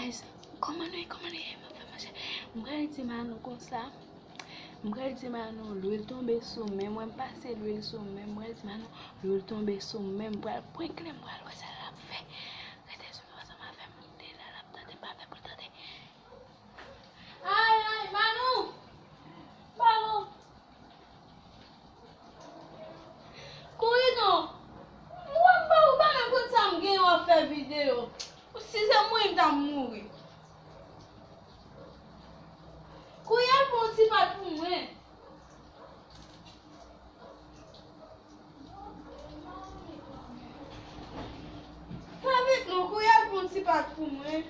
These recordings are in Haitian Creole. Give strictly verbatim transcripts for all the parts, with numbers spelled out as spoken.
Guys, kòman nou ye, kòman nou ye? M ap fè manje. M pral di Manou konsa. M pral di Manou, lwil tonbe sou men mwen, m pase lwil sou men, m pral di Manou, lwil tonbe sou men, m pral pran kle, m pral wè sa l ap fè. Rete sou nou ansanm avè m, m te la, l ap tande, m pa fè pou l tande. Ay, ay, Manou! Balon! Kouri non! Ou pa, ou pa menm konn sa m gen, w ap fè videyo. Si se mwen, m t ap mouri. Kouri al pran yon ti pat pou mwen. Fè vit non, kouri al pran yon ti pat pou mwen.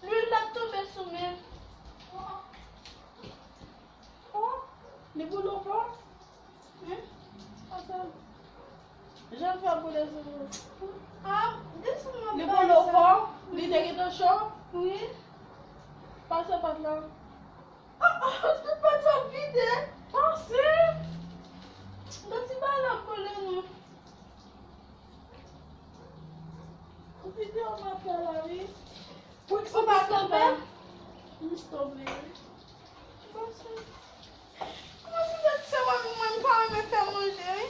Lwil t ap tonbe sou men. Oh, li boule w fò? Wi. Atò. Jan l fè boule sou ou. Ah, desann nan. Li boule w fò? Li te gentan cho? Wi. Pase pat la. Ah, ah, tout pat sa vide. Pase. Gade ti bagay la boule non. Videyo m ap fè la, wi. Ou pa kanpe? M tonbe, wi. Kòman se tèt sa w ap mwen, m pa renmen fè manje, wi.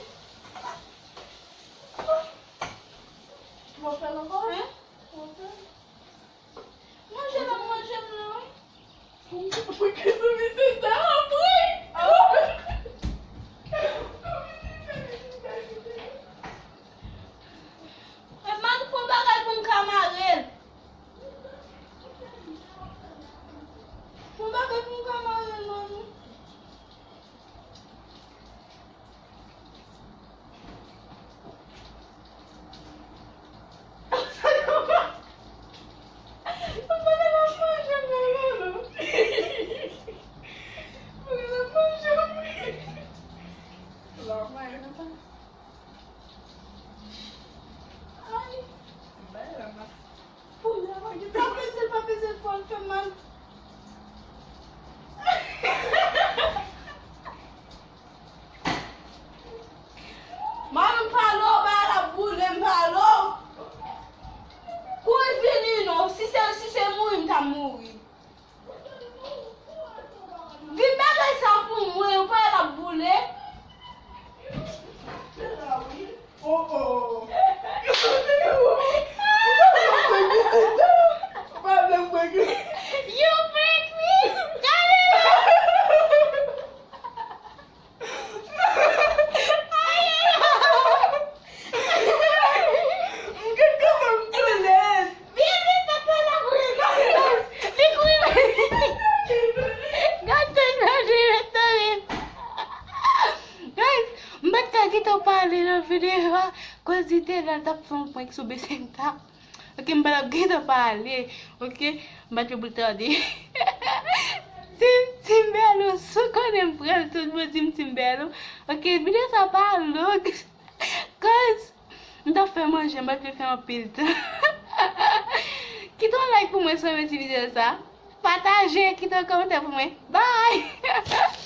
W ap fè l ankò? Hein? W ap fè l? Manje la, manje m nan, wi. Pou ki sou misye sa apre? Eman, pran bagay pou m ka mare l. Pran bagay pou m ka mare l, Manou. Pa peze l, pa peze l fò, l fè mal. Mwen menm m pale w, bagay la boule, m pale w. Kouri vini non, si se, si se mouri, m ta mouri. Vin bagay sa pou mwen, ou pa wè l ap boule. Oh, oh. You break me! Gade! M gen kanmenm tou lèd. Byen vit, papa la kouri. Li kouri. Gad tèt manje, tèt manje. Guys, m pa t ka gentan pale nan videyo a. Koz li te la, l t ap fè yon prank sou Besenta. Ok, m pa t ap gentan pale. Ok, m pa t vle pou l tande. Team, Team Bèlou, si w konnen m pran l, tout moun di m Team Bèlou. Ok, videyo sa pa long. Koz m t ap fè manje, m pa t vle fè anpil tan. Kite yon like pou mwen si w renmen ti videyo sa. Pataje, kite yon kòmantè pou mwen. Bye!